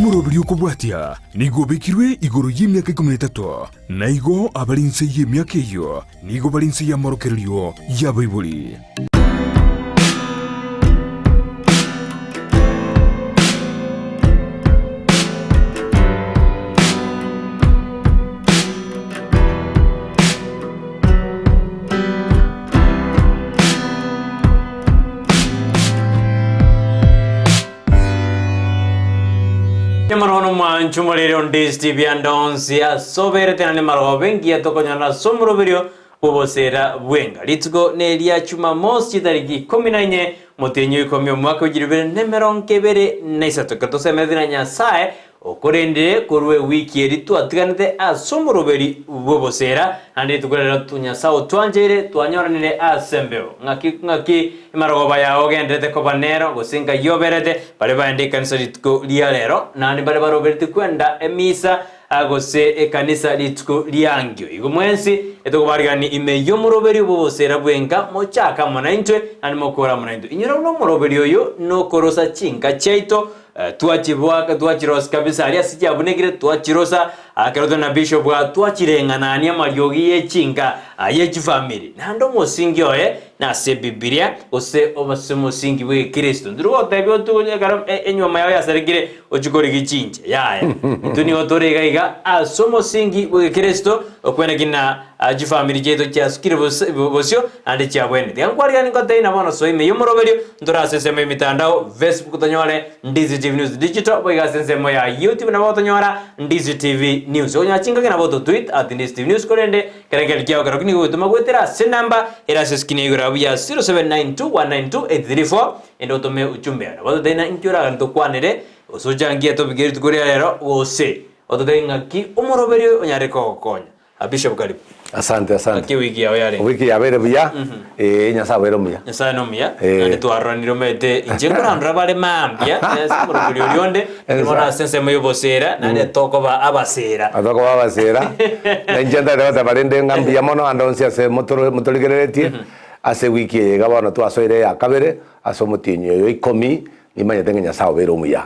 Omoroberi okobwatia nigo obekirwe igoro y'emiaka 13, na igo abare inse y'emiaka eyio nigo bare inse y'amorokererio y'abaibori. Nyamarono mwanchu morere onde Steve ande onsi asoberete naende marogoba engiya tokonyora ase omoroberio bw'obosera bw'enga. Rituko neria Jumamosi chitariki ikomi na inye omotienyi o ikomi omwaka o chilifu ibere na emerongo ebere na isato ekero tosemeretie na Nyasae Okorende korwa ewiki eria twatiganete ase omoroberi bw'obosera, naende rituko riria Nyasae otwancheire twanyoranire ase embeo. Ng'aki ng'aki emarogoba yao ogendererete koba nero, gose nkai oberete? Baria baende ekanisa rituko ria rero, naende baria baroberetie kwenda emisa gose ekanisa rituko ri'ankio. Igo mwensi etokobarigania ime y'omoroberi bw'obosera bw'enka, mochake amo naintwe, naende mokore amo naintwe. Inyora buna omoroberi oyo nokorosa chinka chiaito, Twachiboaka, twachirosia kabisa aria ase chiabunekire, twachirosa ekero tore na bishop aa, twachireng'anania amariogi ye chinka ye chifamiri. Naende omosingi oye nase Ebibilia, gose ase omosingi bw'egekristo. Ntiri gotebia otu ekero enyuomo yao yasarekire ochie korigia chinche, yaya. Intwe nigo tore iga iga ase omosingi bw'egekristo, okweneki na chifamiri chiaito chiasukire bosio naende chiabwenerete. Tiga nkwariganie ngotebie na bono soa ime y'omoroberio, ntore ase ensemo y'emitandao, Facebook tonyore Ndizi TV News Digital, boigo ase ensemo ya YouTube nabo otonyora Ndizi TV News. Okonyora chingaki nabo ototweet at Ndizi TV News korende kera ekero kiao kerokio nigo ogotoma goetera ase enamba ere ase eskrini ya igoro abwo ya 0792192834 ende otome ujumbe. Nabo ototebie ng'a inki oraganie tokwanere gose ochangie etopic ye rituko ria rero gose ototebie ng'aki omoroberio oyo onyare kogokonya. Ah, Bishop karibu. Asante, asante. Naki ewiki yao yarenge? Ewiki yabeire buya, eh, Nyasae abeire omuya. Nyasae nomuya, Eh. naende twaroranire omanyete inche nkorandora bare mambia, ase omoroberi oria onde, Ensa. bono ase ensemo y'obosera, naende tokoba abasera. Tokoba abasera, na inche ntagete goteba rende ng'a mbuya mono ande onsi ase motoro motorigereretie, ase ewiki eye iga bono twasoire eya kabere, ase omotienyi oyo ikomi, Nimanyete ng'a Nyasae obeire omuya.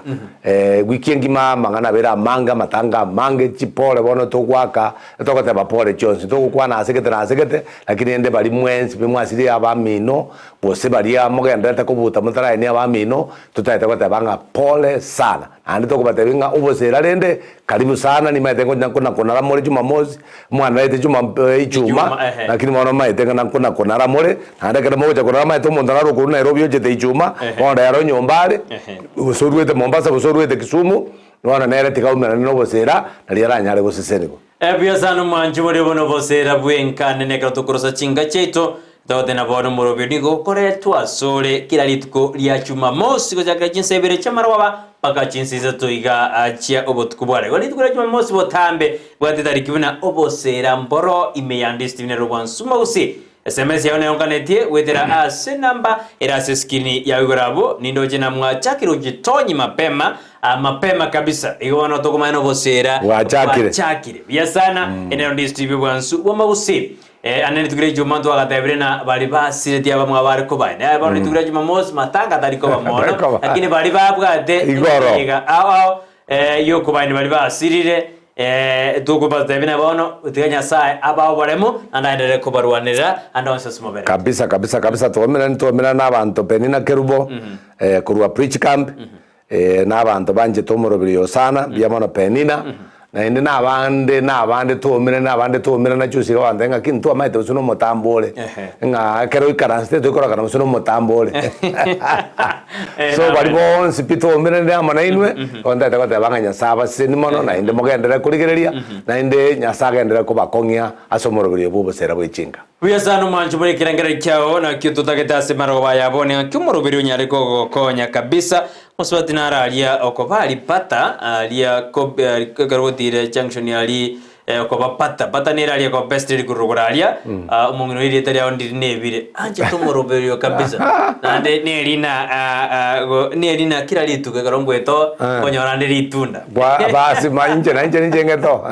Wiki engima amang'ana abeire amange, amatanga amange, chipore bono togoaka, togoteba pore chionsi, togokwana ase gete na ase gete, lakini rende baria mwensi pi mwasirie abamino, gose baria mogendererete kobuta motaraenia abamino, totagete goteba ng'a pole sana. Naende tokobatebia ng'a obosera rende, karibu sana, nimanyete ngonya kona more jumamosi, mwanarete juma ichuma, Ichuma, ehe. lakini bono omanyete ng'a nakona konara more, naende ekero mogocha konara omanyete omonto naro okorwa Nairobi ochete ichuma, Ehe. bono rero nyomba are, Ehe. gose oruete Mombasa gose oruete Kisumu, bono nere tiga aumerane na obosera, nario aranyare gosesenigwa. Buya sana omwanchi boria obo nobosera bw'enka nene ekero tokorosa chinka chiaito, togotena bono omorobio nigo okoretwa asore kera rituko ria Jumamosi gochakera chinsa ibere chi'amarogoba mpaka chinsa isato iga chia obotuko bware. Igo rituko ria Jumamosi botambe bwate etariki buna obosera mboro ime ya Ndisi TV nero bwansuma gose SMS yao neyonkanetie goetera ase enamba ere ase eskrini yao igoro abwo nindoche na mwachakire gochitonyi mapema Ah, mapema kabisa igo bono tokomanya nobosera Bwachakire. bwachakire buya sana enero ndisi TV bwansu bw'amagusii eh, ane rituko ria Ijumaa ntwagatebire na bari basiretie abamwe abare kobaene aye bono rituko ria Jumamosi matanga tari koba mono Tari koba. lakini bari babwate Igoro. emeyega ao ao eh, yokobaeni bari basirire eh, tokobatebia na bono tiga Nyasaye abae oboremu naende aenderere kobarwanerera ande onsi ase mobere Kabisa kabisa kabisa twomerani twomerana na abanto Penina Kerubo eh, korwa Preach Camp Ee, na abanto banchete omorobiri oyo sana, mbuya mono Penina, naende na abande, na abande twaumerane, na abande twaumerana chusi iga bagantebia ng'a ki ntwamaete gose na omotambo ore, ng'a ekero oikaransete toikorokana gose na omotambo ore. So baria bonsi pi twaumeranire amo nainwe, bono ntagete goteba ng'a Nyasae abasesenie mono, naende mogenderere korigereria, naende Nyasae agenderere kobakong'ia ase omoroberi oyo bwa obosera bwe chinka. Buya sana omwancho bore ekerengererio kiao, nakio totagete ase marogoba aya bone, ng'aki omoroberi onyare kogokonya kabisa. Mosubati naro aria okoba aria pata aria ekero gotire junction aria. Okoba pata pata nere aria koba best riri korwa aria ah, omong'ina oria erieta riao ndiri nebire anchete omoroberio kabisa naende nerina ah, ah, go- nerina kera rituko ekero ngwetoa Eh. nkonyora nde ritunda Bwa basi ma inche na inche ninche ngeto.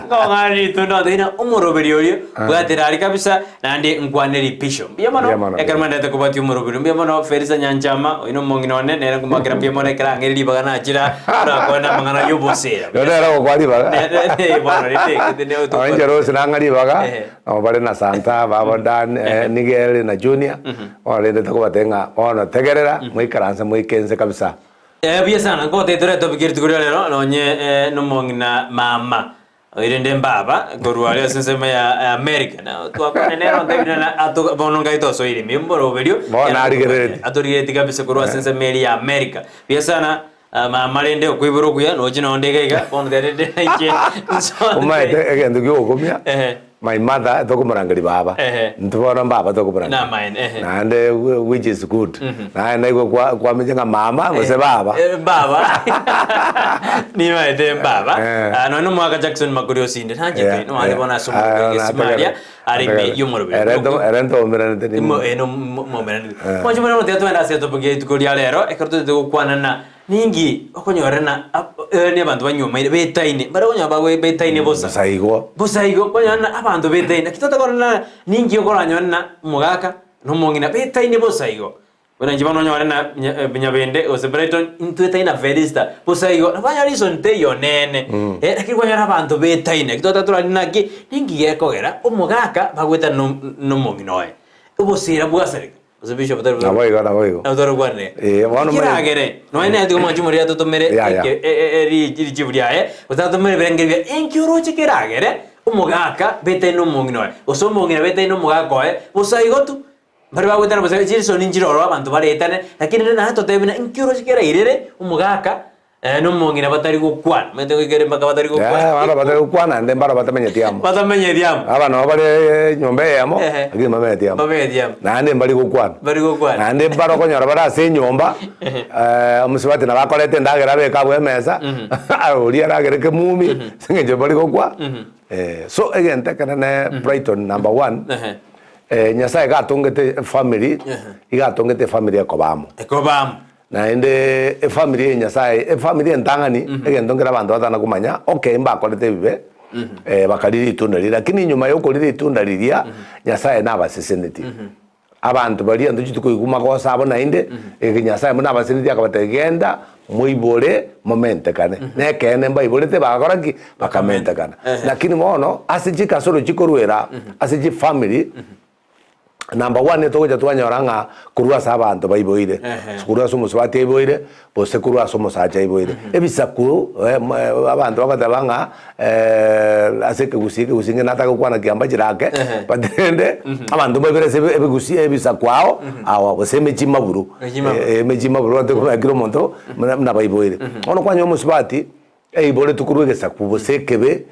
Nkong'ana ritunda otebi omoroberio oria bwatera aria kabisa naende nkwane ripisho mbuya mono Mbuya mono, ekero mandete kobatia omoroberio mbuya mono Felisa Nyanchama oyo na omong'ina one nere nkomoakera mbuya mono ekero ang'eire ribaga nachira orakwane amang'ana y'obosera Rero nere ogokwa ribaga. Ne- ne- ne- bono rende ekete ne Aba inche rose nang'a ribaga, Ehe. nabo bare na Santa, babo Dan, eh, Nigel na Junior, bono rende tokobatebia ng'a bono tegerera, moikaranse moike inse kabisa. Eh, buya sana nkogotebia tore etopic ye rituko ria rero nonye eh, nomong'ina mama Oirende mbaba korwa aria ase ensemo ya America. Na twakwane nere ontebire na ato bono ngai tosoire ime mboroberio. Bono arigereretie. Atorigeretie kabisa korwa ase ensemo eria ya America. Buya sana ah, mama rende okoibora okuya noche nonde iga iga bono terende nainche nsonde. Omaete egento kia ogokumia, Ehe. my mother tokomorangeria baba. Ehe. Intwe bono mbaba tokomorangeria. Namaene, ehe. Naende which is good. Naye naigwe kwa kwamenye ng'a mama gose baba. Eh, baba. Nimaete mbaba. Eh. Ah, nonya omwaka Jackson Makori osinde nanchete Yeah, noare yeah. bono ase Ah, omoroberi na- gesimaria are ime ategere. y'omoroberi. Ere nto- ere ntoumeranete ni- Mo- eh, no- mo- momeranete. Mwanche mono goteba twende ase etopic ya rituko ria rero, ekero totagete gokwana na ninki okonyorana ab- eh, ni abanto banywomaire betaine, mbare okonyora bago betaine bosa. Bosa igo. Bosa igo, okonyora na abanto betaine, naki totakorora ninki okoranyore na omogaka na omong'ina betaine bosa igo. Buna inche bono onyore na nya- Nyabende gose Brighton, intwetaine na Felista, bosa igo, nabo banyora reason teiyo nene. Eh, lakini kwanyora abanto betaine, naki twataka torari naki, ninki gekogera omogaka bagoetana no- nomong'ina oye, obosira bwasareka, gose bishop tari Nabo igo, nabo igo. Nabo torokwanire. Eh, bono manye- Kiragere, nonya nere tiga omwanchi omoria atotomere Ya, ya. eke- e- e- eri- richibu riaye, gose atomere ebirengerio biaye, inki oroche keragere, omogaka betaine nomong'ina oye, gose omong'ina betaine nomogaka oye, bosa igo tu. Baria bagoetana bosa chirisoni nchire ororo abanto baretane, lakini rende naye totebe buna inki oroche kerairere omogaka na omong'ina batari gokwana. Omanyete goikera mpaka batari Eh, gokwana. baro batari gokwana naende mbaro batamenyeti amo. Batamenyeti amo. Aba nabo bare nyomba eyemo, Ehe. lakini mbamenyeti amo. Bamenyeti amo. Naende mbari gokwana. Mbari gokwana. Naende mbaro okonyora bare ase enyomba, eh, omosubati nabo akoreta endagera abeke abwo emesa, oria aragere kemumi, ase eng'encho mbari gokwa. Eh, so egento ekenene Brighton number one, Ehe. Eh, Nyasaye iga atongete efamiri, iga atongete efamiri ekoba amo. Ekoba amo. Naende efamiri eye Nyasaye, efamiri entang'ani, egento nkere abanto batana komanya, okay mbakorete ebibe, eh, bakaria ritunda riria, lakini nyuma ya okoria ritunda riria, Nyasaye nabasesenetie. Abanto baria ntocheti koigwa magoso abo naende, eke Nyasaye buna abasenetie akabatebia genda moibore momentekane. Nekeene mbaiborete bagakora ki? Bakamentekana. Lakini bono ase chikasoro chikorwera ase chifamiri, number one togocha twanyora ng'a korwa ase abanto baiboire, korwa ase omosubati aiboire, gose korwa ase omosacha aiboire. Ebisaku abanto bagoteba ng'a ase ekegusii ekegusii ng'ina nataka gokwana kiamba chirake, but rende abanto mbaibere ase ebegusii ebisaku ao ao gose emechie maburu, emechie maburu abanto kera omonto buna baiboire. Bono kwanyora omosubati. Eiboretwe korwa egesaku gose ekebe,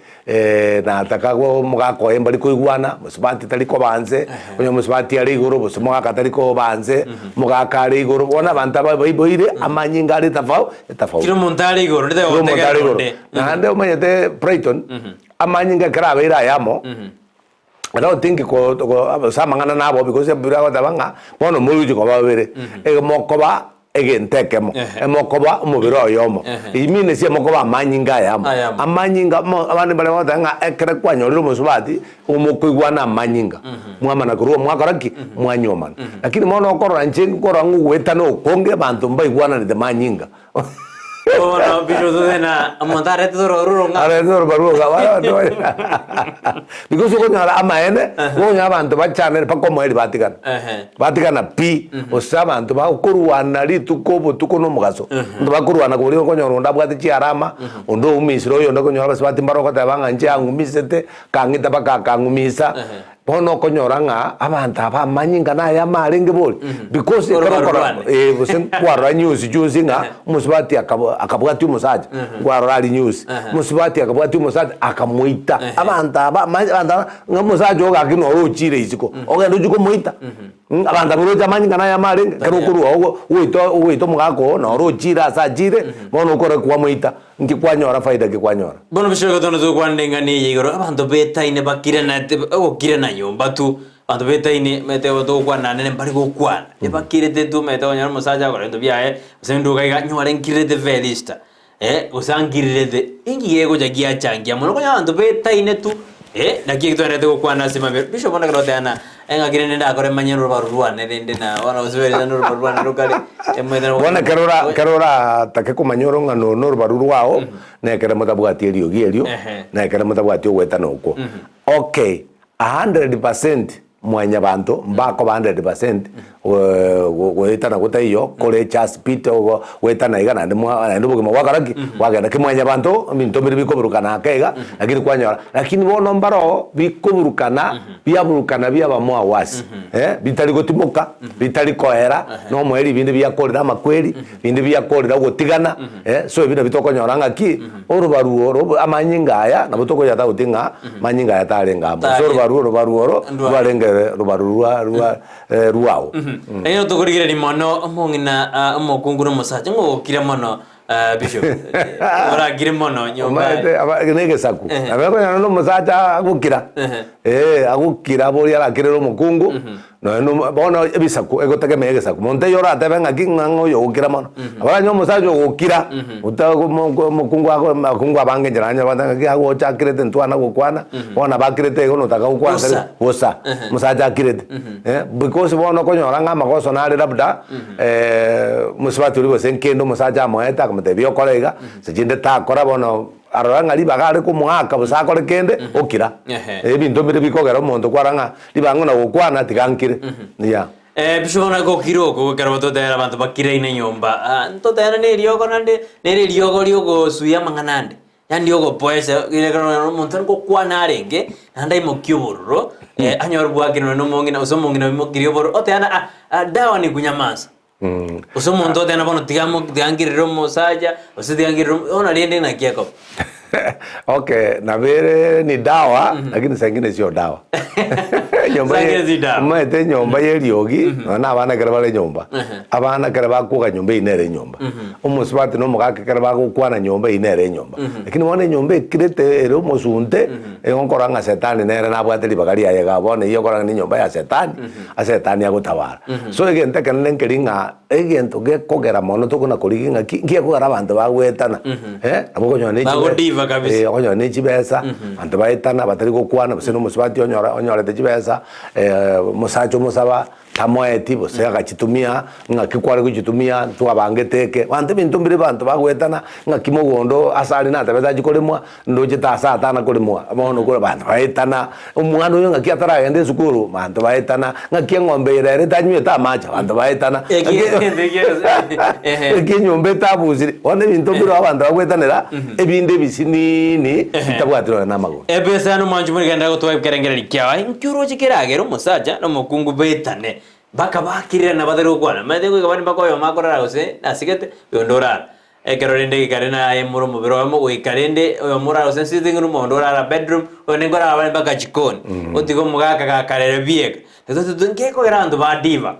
nataka omogaka oye mbari koigwana, mosubati tari koba nse, onye omosubati are igoro gose omogaka tari koba nse, omogaka are igoro, bono abanto aba baiboire amanyinga are etafau etafauti. Kera omonto are igoro, Kera omonto are nditagotega igoro. onde. Naende omanyete Brighton, amanyinga ekero abeire ayamo, I don't think ko ko ase amang'ana nabo because Bibilia egoteba ng'a bono mogochia koba babere, mokoba egento ekemo, Ehe. emokoba omobere oyomo. Ehe. It means emokoba amanyinga ayamo. Ayamo. Amanyinga mo abande mbare bagoteba ng'a ekere kwanyorire omosubati, omokoigwana amanyinga, mwamana korwa mwakora ki? Mwanyuomana. Lakini bono okorora inche nkorora ng'a ogoetana okonge abanto mbaigwananete manyinga. Bono Bishop Susana, omonto arete ororo ng'a Arete orobaru ng'a because okonyora amaene, okonyora abanto bachanire mpaka omoerio batigana. Ehe. Batigana pi, gose abanto bakorwana rituko obotuko na omogaso. Abanto bakorwana koria okonyora onde abwate chiarama, onde oumisire oyonde okonyora abasubati mbare ogoteba ng'a inche ang'umisete, akang'ita mpaka akang'umisa. Bono okonyora ng'a abanto aba amanyinga nayamo arenge bori, because ekero Orobaru okora rwane. eh, gose nkwarora news juzi ng'a omosubati akab akabwatia omosacha, nkwarora aria news, omosubati akabwatia omosacha akamoita. Abanto aba ama abanto aba ng'a omosacha oyo gaki noro ochire isiko, ogende ochie komoita. Abanto abwo roche amanyinga naye amarenge, ekero okorua ogo ogoita ogoita omogaka oo noro ochire ase achire, bono okore kwamoita, nki kwanyora faida ki kwanyora? Bono bishop gatondo togokwana eng'ana eye igoro, abanto betaine bakiranete ogokirana nyomba tu, abanto betaine omanyete togokwana naende mbari gokwana, ebakirete tu omanyete okonyora omosacha agokora ebinto biaye, gose nduga iga nyore nkirete Felista, eh, gose ankirerete, inki gegocha giachangia mono? Okonyora abanto betaine tu, eh, naki eki twenderete gokwana ase mambia. Bishop bono ekero oteba eng'aki rende ndakore manye norubaru rwane rende na bono gose rende norubaru rwane rokare, emanyete nabo Bono ekero ora ekero oratake komanya ore ng'a no norubaru rwao, na ekere motabwati eriogi erio, Ehe. na ekere motabwati ogoetana okwo. Okay, a 100% Mwanyabanto mbakoba 100% goetana gotaiyo kore just bit goetana iga naende mwa naende obogima bwakora ki? Bwagenda. Ki mwanyabanto ebinto mbire bikoburukana ake iga lakini kwanyora lakini bono mbaroo bikoburukana biaburukana biaba more worse bitari gotimoka bitari koera na omoerio ebinde biakorire amakweri binde biakorire ogotigana so ebi nabio tokonyora ng'aki Orobaru oro, amanyinga aya, nabo tokoyata goti ng'a amanyinga aya tarenge amo. Ase orobaru orobaru oro rwarenge robaru rwa rwa rwao. Ekero tokorigereria mono omong'ina ah, omokungu na omosacha ng'ogokire mono ah, bishop orakire mono nyomba Omanyete aba na egesaku. Ehe. Nabo ekonyora na omosacha agokira, Ehe. eh, agokira boria arakirere omokungu. Nonya nomo bono ebisaku egotegemea egesaku, monto eyio oratebe ng'aki ng'a ng'a oyo ogokira mono. Nabo oranyore omosacha ogokira, ota omo omokungu ago abakungu abange inche nanyora bagoteba ng'aki agocha akirete ntwana gokwana, bono nabo akirete igo notaka gokwana tari Bosa. bosa, omosacha akirete. Because bono okonyora ng'a amagoso nare labda mosubati oria gose nkende omosacha amoete akamotebia okore iga, ase chinde takora bono. Arora ng'a ribaga are komoaka gose akore kende, okira. Ehe. Ebinto mbire bikogera omonto kwarora ng'a ribaga ng'a gokwana tiga nkire. Yeah. Eh, bishop bono gokira oko ekero totebera abanto bakiraine nyomba, ah, ntotebane na eriogo naende nere eriogo riogosuia amang'ana ande, yaani riogopoesha ekero nonye omonto ngokwana arenge, naende aimokie obororo, anyore bwakire nonye na omong'ina gose omong'ina oimokirie obororo, otebana ah, ah, dawa ni kunyamansa. Gose omonto oteba bono tiga mo tiga ngirere omosacha, gose tiga ngirere omo bono rende naki ekoba? Okay, nabo ere ni dawa lakini saa ingine sio dawa. Enyomba Saa ye ingine si dawa. omanyete enyomba ya eriogi nonya na abana ekero bare nyomba, abana ekero bakwoga nyomba eyio nere enyomba. Omosubati na omogaka ekero bagokwana nyomba eyio nere enyomba. Lakini bono enyomba ekirete ere omosunte, igo nkorora ng'a setani nere nabwate ribaga riaye igaa bono eyio okorora ng'a nenyomba ya setani, ase setani agotabara. So egento ekenene nkeri ng'a egento gekogera mono tokona korigia ng'aki nki gekogera abanto bagoetana eh, nabo okonyora ne chibe- Bagodiva kabisa. eh, okonyora ne chibesa, abanto baetana batari gokwana gose na omosubati onyora onyorete chibesa omosacha omosaba tamoeti gose agachitumia ng'aki kware gochitumia ntwabangete eke, abanto ebinto mbire abanto bagoetana ng'aki mogondo ase aria natabete achie koremwa. Ndoche ase atana koremwa, bono kore abanto baetana, omwana oyo ng'aki ataragenda esukuru, abanto baetana, ng'aki eng'ombe ere ere etanywete amache, abanto baetana, ng'aki enyomba etabusire, bono ebinto mbire abanto bagoetanera, ebinde ebisiniini bitabwati nonya na amagoro. Ebesa nomwanchi morigende gotwaa ekerengererio kiao, inki oroche keragere omosacha na omokungu baetane, mpaka bakirirana batari gokwana? Omanyete goika bande mpaka oyomo akorara gose nasigete, oyonde orara. Ekero rende gekare naye more omobere oyomo goika rende oyomo orare gose sitting room oyonde orara bedroom oyonde nkorara bare mpaka jikoni otiga omogaka gakarere bieka nkekogera abanto ba diva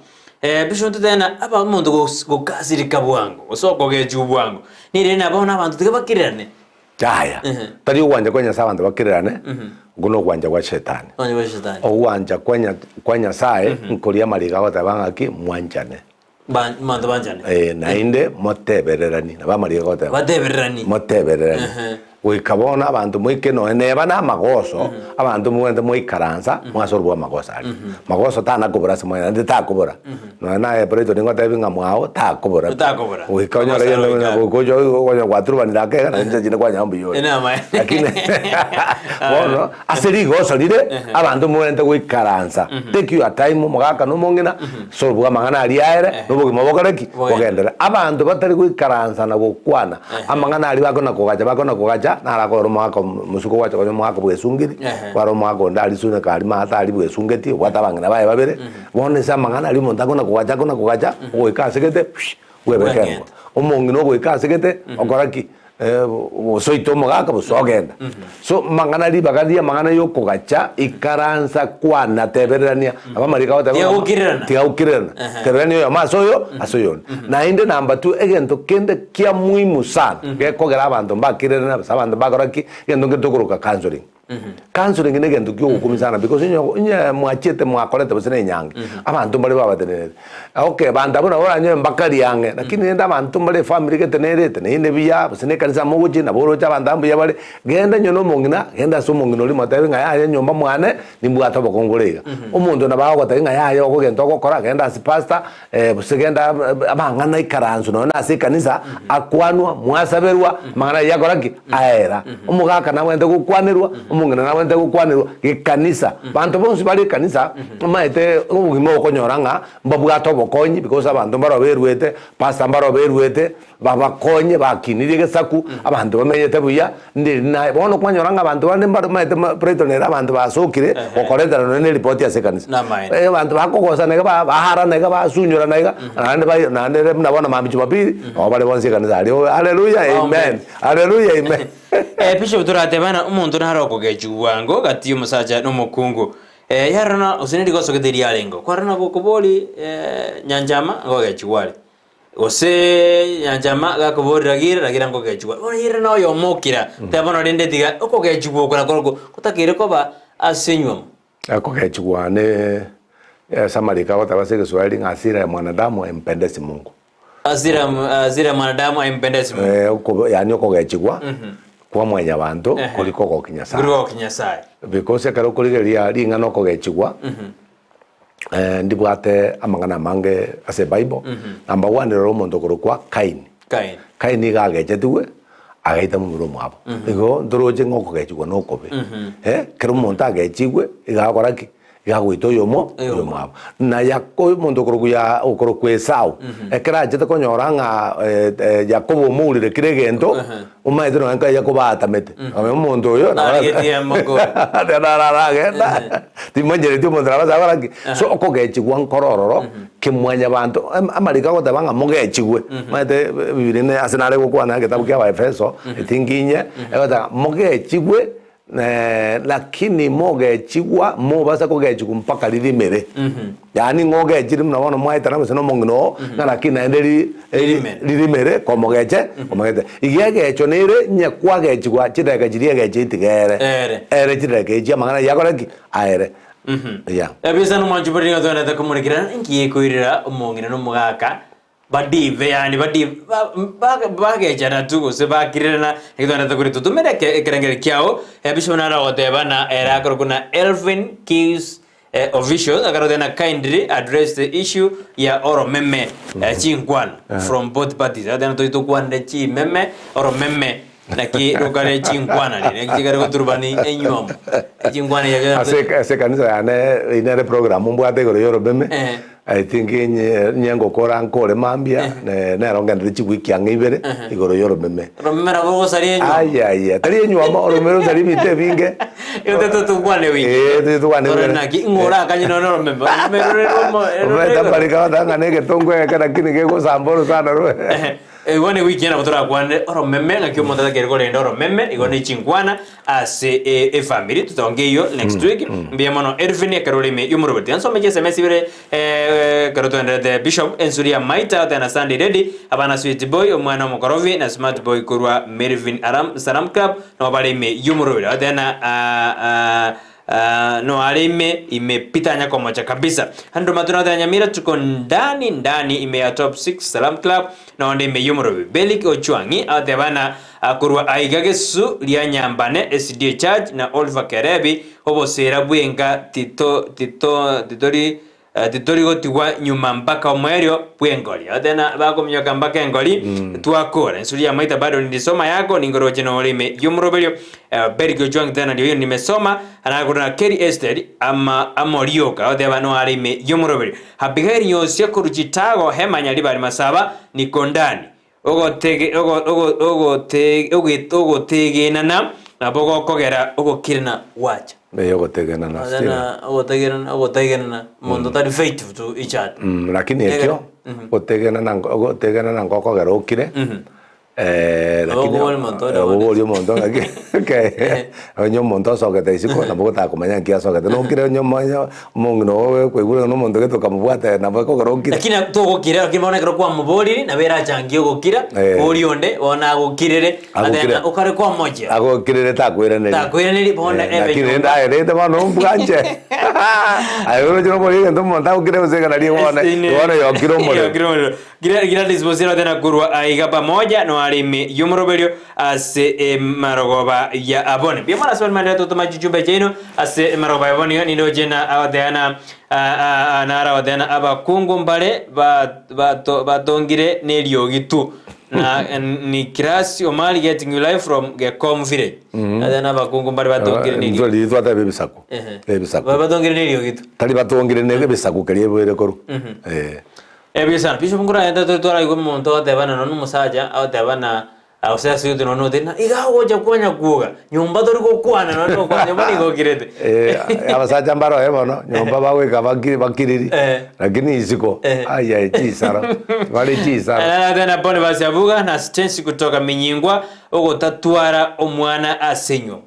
bishop ntotebe ng'a aba omonto gos gokasirika bwango gose okogechigwa bwango nere na bono abanto tiga bakirirane. Yaya, Ehe. tari ogwancha kwa Nyasae abanto bakirirane, okwo nogwancha gwa Shetani. Ogwancha gwa Shetani. Ogwancha kwa nya kwa Nyasae nkoria amariga agoteba ng'aki mwanchane. Ba- Abanto banchane. Eh, naende motebererani, nabo amariga agoteba. Batebererani. Motebererani. Ehe. Goika bono abanto moike nonya neba na amagoso, abanto mogende moikaransa, mwasorobwa amagoso aria. Magoso tana kobora ase mwanyabanto, naende takobora. Nonya naye Brighton ngotebi ng'a mwao, takobora pi. Takobora. Goika onyore Amagoso gento aro buna goika. goika oche onya gwaturubanire ake iga, naende chinsa chinde kwanyora mbuya ore. Enamaene. Lakini bono, ase rigoso rire, abanto mogende goikaransa, take your time, omogaka na omong'ina, Sorobua amang'ana aria aere, na obogima bokore ki? Bogenderere. Bogenderere. Abanto batari goikaransa na gokwana amang'ana aria bakona kogacha, bakona kogacha, naro akogera omogaka omosuko gwacha konya omogaka bwesungiri, kware omogaka onde aria suneka aria maate aria bwesungeti, obwate abang'ina baye babere, bono ase amang'ana aria omonto akona kogacha akona kogacha, ogoika ase gete bwebeka Bweng'enta. engo. Omong'ina ogoika ase gete, okora ki? Gose oite omogaka gose ogenda. So amang'ana ribaga ria amang'ana ya okogacha, ikaransa, kwana, tebererania. Nabo amariko agoteba Tiga ng'a gokirerana. tiga gokirerana. Tebererania oyomo ase oyo, ase oyonde. Naende number two, egento kende kia muhimu sana, gekogera abanto mbakirerana gose abanto mbakora ki, egento nkere tokoroka counselling. Counselling na egento kia ogokumia sana because onye onye mwachiete mwakorete gose na enyangi, abanto mbare babatenerete. Okay, abanto abwo nabo oranyore mbakari ang'e, lakini rende abanto mbare efamiri gete nerete, na inde buya, gose na ekanisa mogochia nabo oroche abanto aba mbuya bare, genda onye na omong'ina, genda ase omong'ina oria motebi ng'a yaya nyomba mwane, nimbwate obokongu ore iga. Omonto nabo agogotebia ng'a yaya ogo egento ogokora, genda ase pastor, gose genda amang'ana aikaransu nonya na ase ekanisa, akwanwa, mwasaberwa, amang'ana ayio akora ki? Aera. Omogaka nabwenerete gokwanerwa, omong'ina nabwenerete gokwanerwa, gekanisa. Banto bonsi bare ekanisa, omanyete obogima okonyora ng'a mbabwate obokonyi because abanto mbaro beruete, pastor mbaro beruete, babakonye bakinirie egesaku, abanto bamenyete buya, ndiri naye. Bono kwanyora ng'a abanto bande mbaro omanyete ma Brighton ere abanto basokire, gokoretera nonye na eripoti ase ekanisa. Namaene. Eh, abanto bakogosana iga ba baharana iga basunyorana iga, naende bai naende ere buna bono mambia jumapili, nabo bare bonsi ekanisa aria haleluya amen, haleluya amen. Eh, Bishop toratebana omonto nare okogechigwa bwango gati y'omosacha na omokungu. Eh, yarora gose nerigoso gete riarenge. Kwarora gokobori eh, nyanchama ngogechigwa are. Gose nyanchama gakoborera gira ragira ngogechigwa. Bono ere na oyomo okira, teba bono rende tiga okogechigwa oko nakorokwo gotakeire koba ase enywomo. Okogechigwa ne ase amariko agoteba ase egeswahili ng'a hasira ya mwanadamu haimpendezi Mungu. Hasira hasira ya mwanadamu haimpendezi Mungu. Eh, oko yaani okogechigwa kwa mwanyabanto kori kogokia Nyasaye. Kori kogokia Nyasaye. Because ekero okorigereria ring'ana okogechigwa, ndibwate amang'ana amange ase ebible, number one rora omonto okorokwa Kaini. Kaini. Kaini iga agechetigwe, agaita momura omwabo. Igo ntoroche ng'a okogechigwa na okobe. Ekero omonto agechigwe, iga agokora ki? Iga agoita oyomo oyomwabo. Na Yako omonto okorokwa ya okorokwa Esau, ekero achete konyora ng'a Yakobo omourire kera egento, Omanyete nonya nkai Yakobo aatamete, akamanya omonto oyo nabo Narigetie amagoro. Ate naro aragenda, timanyereti omonto nabo ase akora ki? So okogechigwa nkoro ororo, kemwanyabanto, am- amariko agoteba ng'a mogechigwe, omanyete ebibiria ne ase nare gokwana egetabu kia Abaefeso, etinginye, egoteba mogechigwe lakini mogechigwa, mobasa kogechigwa mpaka ririmere. Yaani ng'a ogechire buna bono mwaetana gose na omong'ina oo, ng'a lakini naende ri- Ririmere. ririmere komogeche, komogete. Iga egecho nere onye kwagechigwa chidakika chiria egecho etiga ere. Ere. Ere chidakika echi amang'ana ayio akore ki? Aere. Yeah. Ebisa nomwanchi bore nigo togwenerete komorekera inki gekoirera omong'ina na omogaka Badive, yaani badive, ba- ba- bagechana tu gose bakirerana, naki togwenerete kori totumere eke- ekerengeri kiao, ebisio buna aragoteba na ere akorokwa na Elvin Keys eh, official, akaroteba na kindly address the issue ya oromeme eh, chinkwana from both parties, agateba na tochi tokwanere chimeme, oromeme naki rokare chinkwana rire, naki chikare goturubani enywomo, chinkwana echi Ase ase ekanisa yane nere program mbwate igoro ya oromeme. Eh. I think inye inye ngokora nkore mambia ne nero ngenderere chiwiki ang'e ibere igoro ya oromeme. Oromeme nabo rogosaria enywomo. Ayaya, tari enywomo, oromeme rosaria ebinto ebinge. Igo totokwane wiki. Eh, totokwane Tore wiki. naki ng'o orakanye nonye oromeme. Oromeme rore romo rore Omanyete igoro. amariko agoteba ng'a na egetongo egeke lakini kegosamba orosana roe. Igo ne wiki nabo torakwane oromeme ng'aki omonto atakeire korenda oromeme igo ne chinkwana ase e- efamiri totonge eyio next week mbuya mono Elvin ekero ore ime y'omoroboti ansome chiSMS ibere eh, ekero toenderete Bishop ensuri ya Maita otena na Sunday Lady abana Sweet Boy omwana omokorobi na Smart Boy korwa Melvin Aram Salam Club nabo bare ime y'omorobori otena ah, ah, Noare ime ime pi tanya komocha kabisa. Andrew Matuna oteba Nyamira tuko ndani ndani ime ya top 6 Salam Club nonde ime y'omorobi. Belik Ochwang'i agoteba na korwa aiga gesu ria Nyambane SDA Church na Oliver Kerebi obosera bwenka tito tito titori Titori gotigwa nyuma mpaka omoerio bw'engori. Tena bakominyoka mpaka engori, twakora. Ensuri ya maita bado nilisoma yako, ningoroche nore ime y'omoroberio. Beriki Ojwang tena ndio hiyo nimesoma, anagora Kerry Estate ama amorioka oteba no are ime y'omoroberio. Abigail Nyosia korwa Chitago Hema Nyaribari Masaba niko ndani. Ogotege ogo ogo ogote oge ogotegenana nabo gokogera ogokirana gwacha. Eye ogotegenana still. Tena ogotegenana ogotegenana omonto tari faithful to each other. Mm, lakini ekio Mhm. gotegenana ngo- gotegenana ngokogera okire. Eh, lakini Oboboria omonto ore bono. oboboria omonto ng'aki okay. Onye omonto osogete isiko nabo ogotaka komanya nki asogete. Nokire onye omonyo omong'ina oo okoigwa ng'a nomonto gete okamobwata nabo ekogera okire. Lakini togokira lakini bono ekero kwamoboriri nabo erachangie ogokira, Eh. boria onde bono agokirere, Agokire. ateba ng'a okare kwamochia. Agokirere takoiraneria. Takoiraneria, bono Eh, ebe lakini rende nyomba. aye rende bono ombwanche. Aye oroche nokora egento omonto agokire gose egana riria bono bono yokire omorero. Yokire omorero. Gladys Bosire otena korwa aiga pamoja noarimi y'omoroberio ase emarogoba ya abone. Mbuya mono ase baria maenderete gotoma chichumbe chiaino ase emarogoba ya abone iga nindoche na agoteana naro agoteana abakungu mbare batongire neriogi tu na ni Kirasi Omari getting you live from Gekom village. Agoteana abakungu mbare batongire neriogi. Riria twateba ebisaku, ebisaku. Batongire neriogi tu. Tari batongire ne ebisaku keria eboire korwa. Eh. Ebiasara, Bishop nkoragente tore twaraigwa omonto agoteba na nonye omosacha agoteba na gose ase gete nonye oteba na iga agocha kwanya kwoga nyomba tori gokwana nonye nokwana nyomba nigo okirete. Eh, abasacha mbaroe bono nyomba bagoika baki- bakiriri Eh. lakini isiko Eh. aye chisaro bare chisaro Tena Boni Basiabuga na Stensi kutoka Minyingwa ogotatwara omwana ase enywomo.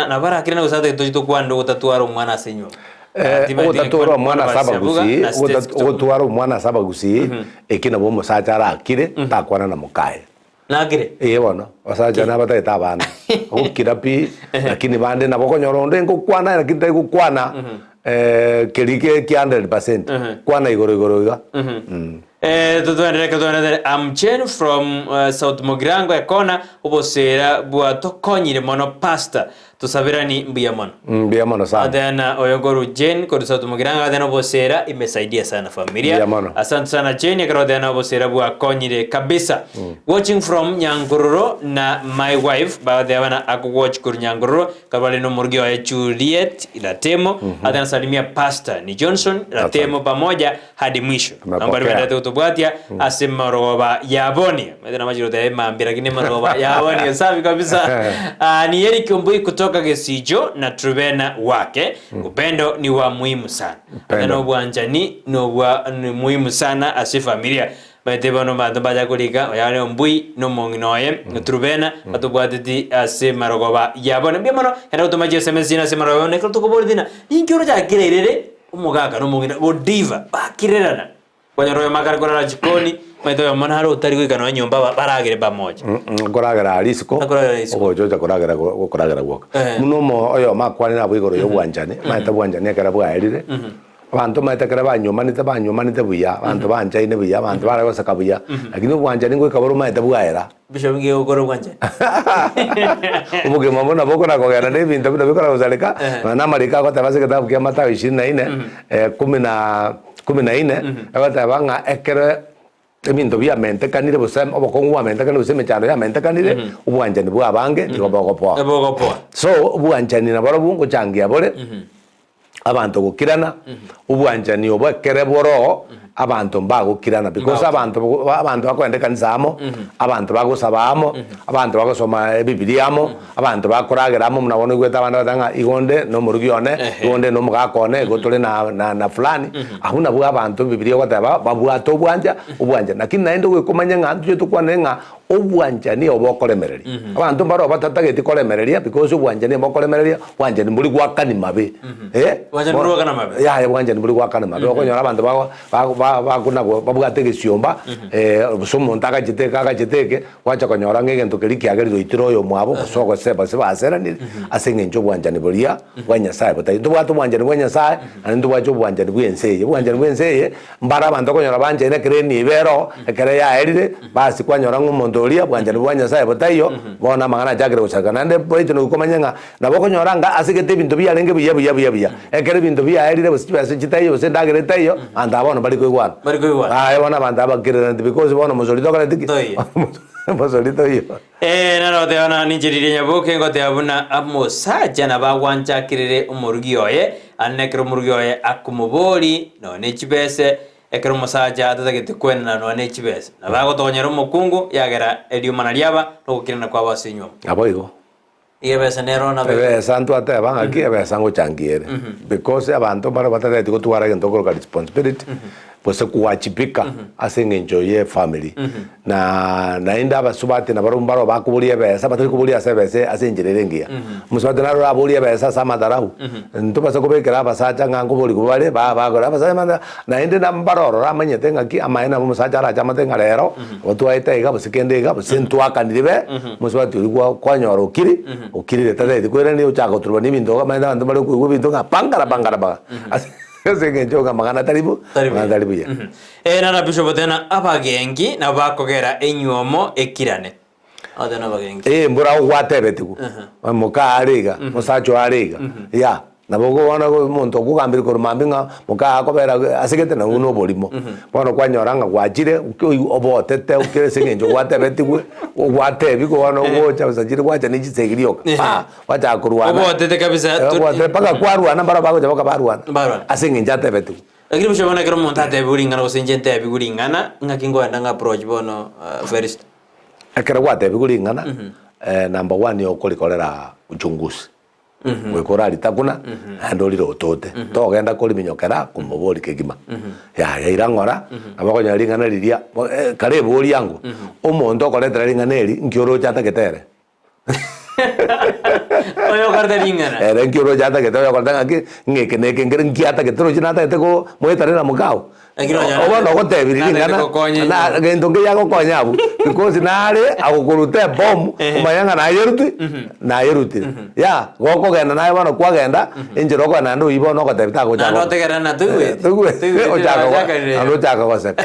Nabo arakire na gose atagete tochie tokwanere ogotatwara omwana ase enywomo. Eh, ogotatwara omwana ase abagusii, ogota- ogotwara omwana ase abagusii, eki nabo omosacha arakire, takwana na mokaye. Nakire? Ee bono, abasacha nabatagete abana, ogokira pi, lakini bande nabo okonyora onde ngokwana lakini tari gokwana keria ke kia hundred percent, kwana igoro igoro iga. Eh, totwenderere totwenderere I'm Jane from uh, South Mugirango ekona obosera bwatokonyire mono pastor tosabirani mbuya mono Mbuya mono sana. Athena oyo koru Jane koru South Mugirango athena obosera imesaidia sana familia Mbuya mono. asante sana Jane ekero athena obosera bwakonyire kabisa watching from Nyankororo na my wife bathea bana akowatch koru Nyankororo Kabare nomorugi oye Juliet Ratemo athena salimia pastor ni Johnson Ratemo pamoja hadi mwisho. Tumepokea. Nambari bendete gotobwatia ase marogoba ya Bonia. Maete namachire goteba emambia lakini marogoba ya Bonia safi kabisa. Ah, ni Eric Ombui kutoka Gesijo na Trubena wake. Upendo ni wa muhimu sana. Upendo. Ate nobwanchani nobwa ni muhimu sana ase familia. Maete bono abanto mbacha korika oyare Ombui nomong'ina oye Trubena batobwateti ase marogoba ya Bonia. Mbuya mono enda gotoma chiSMS chino ase marogoba ya Bonia ekero tokoboria ng'a ninki orochakire irere Omogaka na omong'ina godiva bakirerana. Kwanyora oyomo akare korara jikoni, omanyete oyomo nare otari goika nonya nyomba ba- baragere pamoja. Nkoragera aria isiko, Akoragera isiko. ogocha ocha koragera go- gokoragera gwoka. Eh. Buna omo oyomo akwanire abwo igoro ya obwanchani, omanyete obwanchani ekero bwaerire, abanto omanyete ekero banywomanete banywomanete buya, abanto banchaine buya, abanto bare goseka buya, lakini obwanchani ngoika bore omanyete bwaera. Bishop ngiye gokora obwanchani. Obogima obo nabo okona kogenda na ebinto buna bikona gosareka, Eh. nonya na amariko agoteba ase egetabu kia Mathayo ishirini na ine, kumi na kumi na ine, egoteba ng'a ekero ebinto biamentekanire gose obokong'u bwamentekanire gose emechando yamentekanire, obwanchani bwa abange nigo bogopoa. Bogopoa. So, obwanchani naborobwo ngochangia bore, abanto gokirana, obwanchani obo ekere boroo, abanto mbagokirana because abanto bogo abanto bakogenda ekanisa amo, abanto bagosaba amo, abanto bagosoma ebibilia amo, abanto bakoragera amo buna bono oigwete abande bagoteba ng'a igo onde na omorugi one, igo onde na omogaka one, igo tore na na na fulani, abwo nabwo abanto ebibilia egoteba babwate obwancha obwanchani. Lakini naende goika omanye ng'a ntoche tokwanere ng'a Obwanchani obo okoremereria. Abanto mbaro batatageti koremereria because obwanchani obo okoremereria, obwanchani mbori goakani mabe. Eh? Obwanchani mbori goakana mabe. Yaya obwanchani mbori goakana mabe. Okonyora abanto bago bago ba bakuna babwate egesiomba, gose omonto agachete eke agachete eke, gwacha konyora ng'a egento keria kiagerire oitire oyomwabo gose ogose gose baseranire, ase eng'encho obwanchani boria bwa Nyasaye botaiyo. Ntobwate obwanchani bwa Nyasaye, naende ntobwache obwanchani bwa ense eye. Obwanchani bwa ense eye, Mbare abanto okonyora banchaine ekero enibo ero, ekero yaerire, basi kwanyora ng'a omonto oria bwanchani bwa Nyasaye botaiyo, bono amang'ana achakire gosareka. Naende boicho nigo komanya ng'a nabo okonyora ng'a ase gete ebinto biarenge buya buya buya buya, ekero ebinto biaerire gose chibesa chitaiyo gose endagera etaiyo, abanto aba bono mbari koigwana. Mbari koigwana. Aye bono abanto aba bakireraneti because bono omosori tokoreti ki? Toiyo. Omosori toiyo. Ee, naro goteba na ninche riria nyaboke ngoteba buna omosacha nabo agwanchakirere omorugi oye, aande ekero omorugi oye akomobori nonya ne chibese, ekero omosacha atatagete kwenena nonya ne chibese, nabo agotonyera omokungu, yagera eriomana riaba nogokirana kwabo ase enyuomo. Naboigo. Iga ebesa nero nabo. Ebesa ntwateba ng'aki ebesa ngochangia ere because abanto mbare batatageti gotwara egento okoroka responsibility. gose kuwajibika ase eng'encho ye efamiri. Na naende abasubati nabarobwo mbaro bakoboria ebesa batari koboria ase ebesa ase enchera ere engiya. Omosubati naro oraborie ebesa ase amatharau, ntobasa kobekera abasacha ng'a nkoborigwa bare ba bagore abasacha bande naende na mbaro ororo amanyete ng'aki amaene nabo omosacha arache amate ng'a rero nabo twaete iga gose kende iga gose ntwakanire be, omosubati oria gwa kwanyora okiri okirire tataeti koirania ochaka goturwa na ebinto iga omanyete abanto mbare koigwa ebinto ng'a pangara pangara paga ase ase eng'encho ng'a amang'ana tari bu Tari buya. amang'ana tari buya. Ee, nara Bishop tena abagenki nabo bakogera enyuomo ekirane. Aba tena abagenki. Ee, mbora ogwatebetigwe, moka are iga, mosacha oo are iga, ya. Nabo bono omonto okogambia korwa mambia ng'a moka akobera ase gete nabwo na oborimo. Bono kwanyora ng'a gwachire obotete okere ase eng'encho gwatebetigwe, ogwatebiwa bono ogocha bosa chire gwacha ne chisegi rioka paa, gwachaka korwana. Obotete kabisa. Obotete mpaka kwarwana mbaro bagocha mpaka barwana. Barwana. Ase eng'encho atebetigwe. Lakini bishop bono ekero omonto atebiwe ring'ana gose inche ntebiwe ring'ana, ng'aki nkoenda ng'a approach bono Felistus? Ekero gwatebigwe ring'ana, number one okorikorera uchunguzi. Goika oraritakuna, naende orire otote. Togenda koriminyokera komoboria kegima. Yaya ira ng'ora, nabo okonyora ring'ana riria, kare eboria ango, omonto okoretera ring'ana eri, nki oroche atagete ere? Oyo okorete ring'ana. Ere nki oroche atagete oyo okorete ng'aki, ng'a eke na eke nkere nki atagete roche natagete ko moetane na mokao. Lakini onye Obo nogotebirie natagete ring'ana gokonya na enyomba. gento nkeiyo agokonya abwo, because nare agokoruta ebomu, Ehe. omanye ng'a nayerutwi, nayerutire. Yah, gokogenda naye bono kwagenda, enchera okogenda naende oyio bono ogotebi tagocha Naende go- otegerere na toigweti. Toigweti, Toigweti ochaka go- bachakarire. naende ochaka goseka.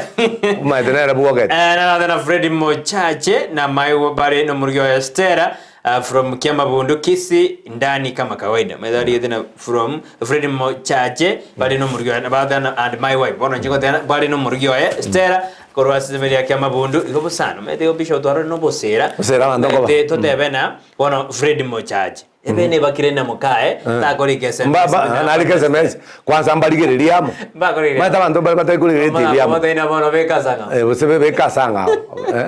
Omanyete nere bwogete. Eh, narate na Fred Mochache na Maiwo bare nomorugi oye Stella uh, from Kiamabundu Kisii ndani kama kawaida. Maitho ariete na from Fred Mochache bare nomorugi oye barate na and my wife. Bono inche ngoteba bare nomorugi oye Stella korwa ase ensemo ya Kiamabundu igo bosana. Maete igo Bishop twarore nobosera. Bosera abanto nkoba. Maete totebe na bono Fred Mochache. Ebe nebakire na mokaye takorika SMS. Mba- ba- narike SMS kwanza mbarigererie amo Mbakorigereria. Maete abanto mbare batari korigereria TV amo Omotaina bono bekasang'a. Eh, gose be- bekasang'a ao Eh.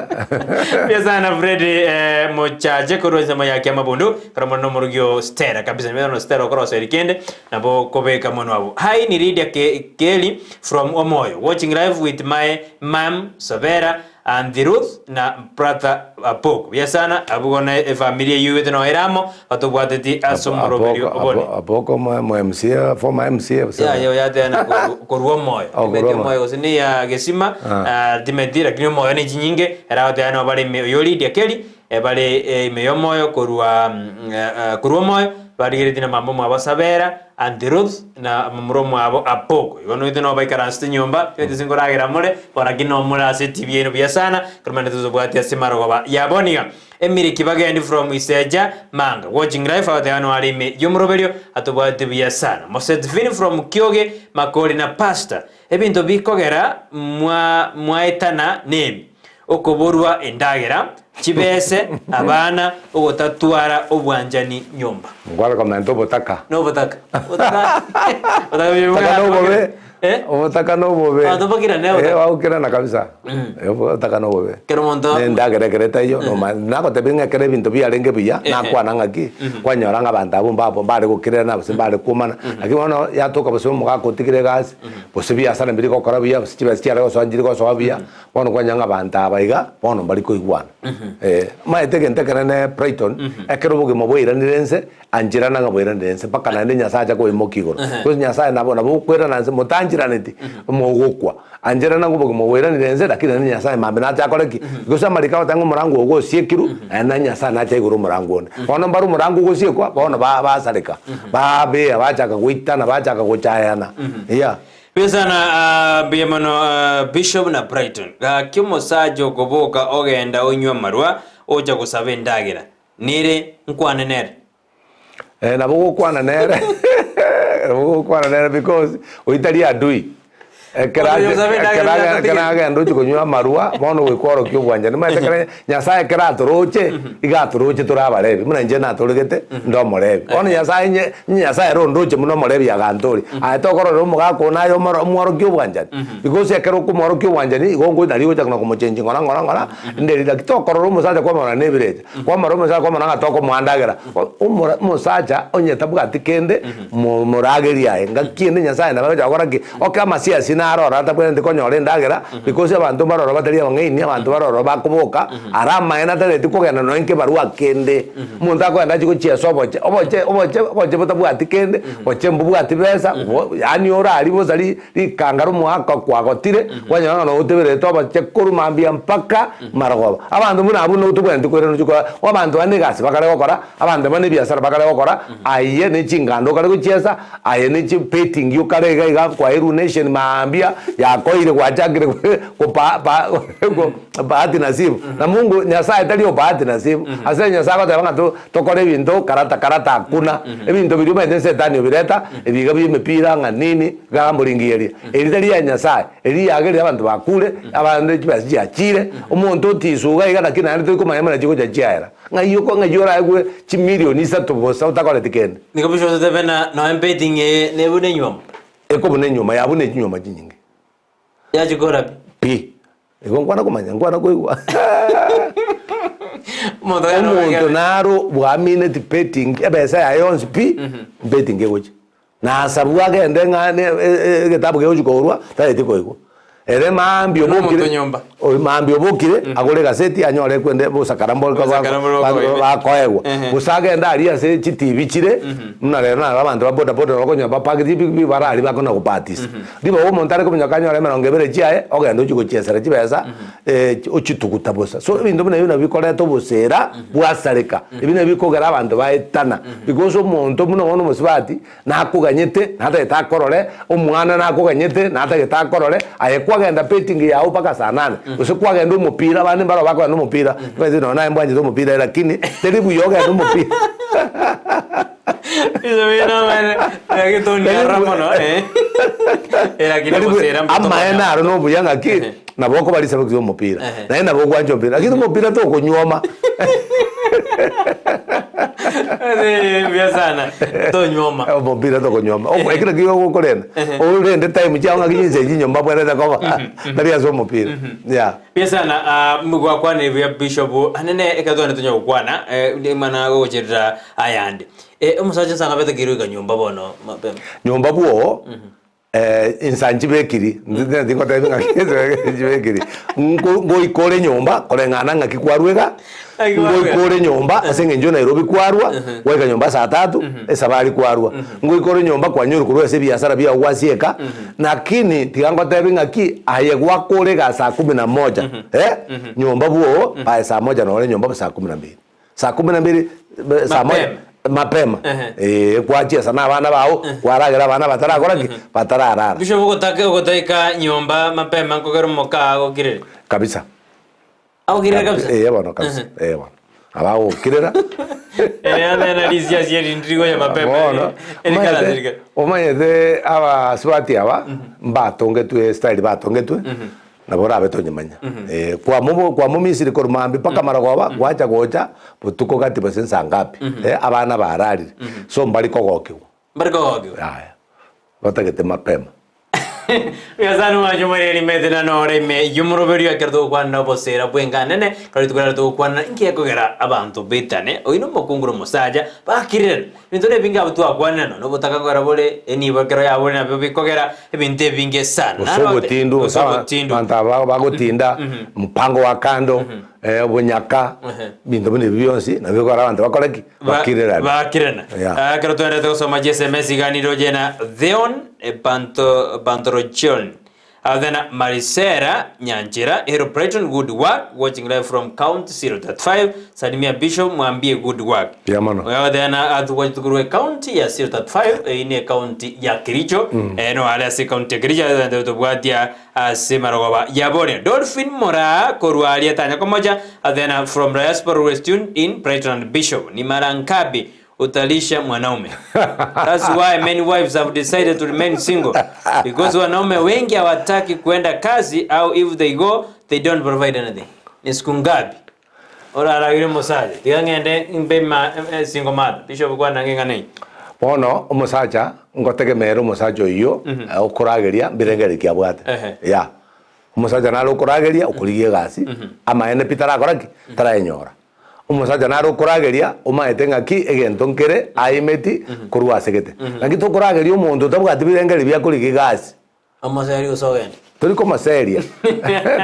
Mbuya sana Fred eh, Mochache korwa ensemo ya Kiamabundu kora mono nomorugi o Stella kabisa nimero no Stella okorosa eri kende nabo kobeka mono abwo. Hi ni Lydia Ke- Kelly from Omoyo watching live with my mum Sabera Aunty Ruth na brother Apoko. Buya sana abwo bono efamiri eyio igwete noyo ere amo batobwateti ase omoroberio Apoko- obone. Apo- Apoko mo- mo MCA, former MCA gose- Yaya oyateana koru- korwa omoyo Oh, korwa Timeti omoyo. omoyo gose neya gesima Ah. ah, timeti lakini omoyo ne chinyinge ere agoteana nabo bare ime oyo Lydia Kelly eh, bare eh, ime y'omoyo korwa mm, eh, eh, korwa omoyo barigeretie na mama omwabo Sabera Aunty Ruth na momura omwabo Apoko. Igo noite nabo baikaransete nyomba, timanyeti ase nkoragera more, bono lakini nabo more ase etibi yaino buya sana, ekero manyete tobwati ase marogoba ya boniga. Emily Kibagendi from Iseja, Manga, watching live agoteba no are ime y'omoroberio atobwate buya sana. Moset Vini from Kioge, Makori na Pastor. Ebinto bikogera mwa mwaetana nebi, okoborwa endagera, chibese, abana, ogotatwara obwanchani nyomba. Nkware komenta obotaka. Nobotaka. Obotaka. Obotaka Obotaka nobobe. Eh? Obotaka nobobe. Abanto bakirane obotaka. Eh, bagokirana kabisa. Eh, obotaka nobobe. Kera omonto- Na endagera ekero etaiyo, noma- nagotebia ng'a ekero ebinto biarenge buya, Ehe. nakwana ng'aki, kwanyora ng'a abanto abwo mbabo mbare gokirana gose mbare komana, lakini bono yatoka gose omogaka otigire egasi, gose ebiasara mbiri gokora buya, gose chibesa chiare gosoa nchiri gosoa buya, bono kwanyora ng'a abanto aba iga, bono mbari koigwana. Eh, omanyete egento ekenene Brighton, ekero obogima bwairanire nse, ancherana ng'a bwairanire nse mpaka naende Nyasaye acha koimokia igoro. Gose Nyasaye nabo nabo okoirana nse motancheraneti, mogokwa. Ancherana ng'a obogima bwairanire nse, lakini naende Nyasaye mambia nache akore ki? Gose amariko agoteba ng'a omorango ogo osiekirwe, naende na Nyasaye nache aigore omorango onde. Bono mbare omorango ogosiekwa, bono ba basareka, babea bachaka goitana, bachaka gochayana, yeah. Mbuya sana mbuya mono Bishop na Brighton. Gaki omosacha okoboka ogenda onywe amarwa ocha gosaba endagera. Nere nkwane nere. Eh, nabo ogokwana nere nabo ogokwana nere because oyio tari adui. Ekero Oyo ache- osabe endagera ekero age- otatigeti. ekero agenda ochia konywa amarwa, bono goika orokia obwanchani. Omanyete ekero Nyasaye ekero atoroche, iga atoroche tore abarebi. Buna inche natoregete, nde omorebi. Bono Nyasaye nye onye Nyasaye ere ondoche buna omorebi agantoria, aye tokorora omogaka oo naye omoro omworokia obwanchani. Because ekero okomworokia obwanchani, igo nko nari ogochaka na komochengi ng'ora ng'ora ng'ora, rinde riria lakini tokorora omosacha kwamorora na ebirecha. Kwamora omosacha kwamanya ng'a tokomoandagera, omora omosacha onye tabwati kende, mo moragerie aye. Ngaki ende Nyasaye nabo agocha gokora ki? Oke amasiasi na. naro oro atabwenereti konyora endagera, because abanto mbare oro batari abang'aini, abanto bare oro bakoboka, are amaene atareti kogenda nonya nkebarua kende. Omonto akogenda achie gochiesa oboche, oboche oboche oboche botabwati kende, boche mbobwati besa, bo yaani oraria bosa ri rikanga romoaka kwagotire, kwanyora ng'a nogoteberete oboche korwa mambia mpaka marogoba. Abanto buna abwo notobwenereti koirana ochie kora, abanto bande egasi bakare gokora, abanto bande ebiasara bakare gokora, aye ne chingando okare gochiesa, aye ne chibetting okare iga iga kwaerwa nation maambia, yakoire gwachakire kopa pa bahati nasibu. Na Mungu Nyasaye tari o bahati nasibu, ase Nyasaye agoteba ng'a to tokore ebinto karata karata hakuna. Ebinto biria omanyete setani obireta, ebiga bia emepira ng'a nini, gambling eria. Eria tari ya Nyasaye, eria yagerire abanto bakure, abande chibesa chiachire, omonto otisuga iga lakini naende torikomanya buna chigocha chiaera. Ng'ai oko ng'ai oraegwe chimilioni isato bosa otakoreti kende. Nigo bishop ototebe na noe betting eye nebuna enywomo. Ekobuna enywomo, yabuna echinywomo chinyinge. Yachikora pi. Pi. Igo nkwana komanya, nkwana koigwa. Omonto gane Omonto obegete. naro bwamineti betting ebesa yaye yonsi pi, betting egochia. Nasabwe agende ng'a ne egetabu kegochia kourwa, tageti koigwa. Ere mambia Omonto obokire, nyomba. oyo mambia obokire, agore egaseti anyore ekwende bosakara mbore Obosakara mbore bokoime. bakoegwa. Ehe. Gose agende aria ase chitibi chire, buna rero naro abanto ba boda boda bakonyora bapaketi chipikipiki bare aria bakona gobatisa. Ribaga omonto are kominyoka anyore emerongo ebere chiaye, ogenda ochie gochiesera chibesa, ochituguta bosa. So ebinto buna ebio nabio bikoreta obosera bwasareka, ebi nabio bikogera abanto baetana, because omonto buna bono omosubati, Nakoganyete, natagete akorore, omwana nakoganyete, natagete akorore, aye kwagenda betting yao mpaka saa nane, gose kwagenda omopira, abande mbaro bakogenda omopira, timanyeti nonya naye mbwanchete omopira lakini teri buya ogende omopira. Amaene aro nobuya ng'aki, nabo okoba risabaku ria omopira, naende nabo ogwancha omopira, lakini omopira tokonyuoma. Mbuya sana tonyuoma. Omopira tokonyuoma. Oko ekero ki ogokorenda, orende time chiao ng'aki chinsa echi nyomba abwenerete koba tari ase omopira. Yeah. Mbuya sana ah, gwakwanire buya Bishop anene ekero twagenda tonya gokwana eh, rimana gogocherera ayande. Eh, omosacha nsa nabete keroika nyomba bono mapema. Nyomba bwoo Insa nchibekiri, tingotebi ng'aki insa nchibekiri, nko ngoika ore nyomba koreng'ana ng'aki kwarwa iga, Ng'aki kwarwa ngoika ore nyomba ase eng'encho Nairobi kwarwa, gwaika nyomba saa tatu, esabari kwarwa. Ngoika ore nyomba kwanyorwa korwa ase ebiasara biago gwasieka, lakini tiga ngotebi ng'aki aye gwakora iga saa kumi na moja eh, nyomba bwogo by saa moja nore nyomba saa kumi na mbili. Saa kumi na mbili saa moja Mapema. mapema Ehe. eh, kwachiesa na abana bao kwaragera abana batarakora ki batararara Bishop ogotaka ogotaika nyomba mapema nkogera omoka agokirere. kabisa Agokirere kabisa. Eh, bono kabisa eh, bono abagokirera Eh, ane risia sieri ndirigoya mapema. bono Eri omanyete karasirika. omanyete abasubati aba mbatongetwe style batongetwe Nabo orabe tonyemanya. Eh, kwamobo kwamomisiri korwa mambia mpaka marogoba, gwacha gocha botuko gati gose nsa ngapi. Eh, abana bararire. So mbari kogokigwa. Mbari kogokigwa. Yaya. Batagete mapema. Nyasaye mwanche omoreri mete na nore ime y'omoroberio ekero togokwana obosera bw'enganene kare rituko riaye togokwana inki gekogera abanto betane oyio nomokungu na omosacha bakirirane ebinto nebinge abwo twakwanire nonya obotaka nkogera bore enibo ekero yabore nabio bikogera Ebinto ebinge sana. Gose obotindu, Gose gose aba- obotindu. abanto aba bagotinda, mpango wa kando, obonyaka, ebinto buna ebi bionsi, nabio bikogera abanto bakore ki? Bakirerane. Bakirerana. Yeah. Ah, ekero twenderete gosoma chiSMS iga niroche na Theon Panto, Pantorochion. Then Marisera Nyanchera, Hello Brighton, good work, watching live from county 035, Salimia Bishop, mwambie good work. Mbuya mono. Oyo then atugochete korwa ecounty ya 035 eyio ne ecounty ya Kericho eh, no are ase ecounty ya Kericho ase tobwatia ase marogoba ya boria. Dolphin Moraa korwa aria tanya komocha then from diaspora always tuned in Brighton and Bishop ni mara ngapi utalisha mwanaume That's why many wives have decided to remain single because wanaume wengi hawataki kuenda kazi au if they go they don't provide anything. Ni siku ngapi Oraragire omosacha, tiga ng'ende imbe ma single mother. Bishop kwana ng'e ng'ana eye. Bono omosacha ngotegemere omosacha oyio okorageria mbirengererio ki abwate. Ehe. Yeah. Omosacha nare okorageria okorigia egasi, amaene pi tarakora ki? Tarayenyora. Omosacha nare okorageria omaete ng'aki egento nkere aimeti korwa ase gete. Naki tokorageria omonto otabwati birengererio bia korigia egasi. Omoseri gose ogende. Tori komoseria,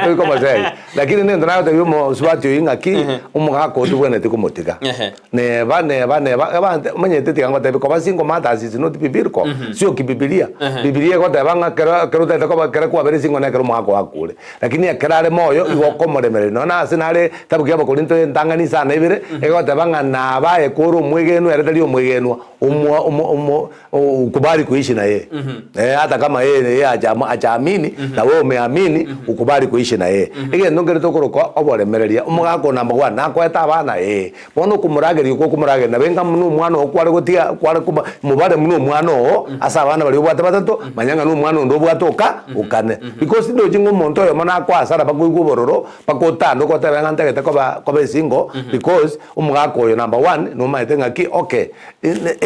tori komoseria. Lakini nento nagotebia omosubati oyio ng'aki, omogaka oyo tobwenereti komotiga. Ehe. Neba, neba, neba, ebante, omanyete tiga ngotebie koba single mothers is not biblical, sio kibibilia. Bibilia egoteba ng'a ekero ekero otagete koba ekero kwabere single na ekero omogaka ogo akure. Lakini ekero are moyo, igo okomoremereria. Nonya na ase nare ekitabu kia Abakorinto entang'ani isano na ibere, egoteba ng'a naba aye kore omwegenwa ere tari omwegenwa, omo omo omo Ukubali kuishi na yeye eh, hata kama yeye yeye haja- hajaamini na wewe umeamini ukubali kuishi na yeye. Egento nkere tokoroka oboremereria, omogaka o number one nakoete abana ee, bono okomorageria okwo okomorageria nabe nka buna omwana oo kware gotiga kware koba mobare buna omwana oo ase abana baria obwate batato, manya ng'a na omwana onde obwate oka okane. Because tindochi ng'a omonto oyomo nakoa hasara mpaka oigwe obororo mpaka otande otebe ng'a ntagete koba koba esingle because omogaka oyo number one nomanyete ng'aki okay.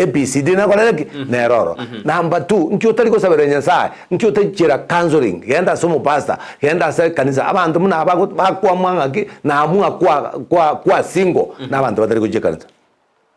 ABCD nakorere ki? Nere oro. Number two, nki otari gosabereria Nyasaye? Nki otaichera counseling? Genda ase omopastor, genda ase ekanisa. Abanto buna aba bakwamua ng'aki, naamua kwa kwa kwa single, na abanto batari gochia ekanisa.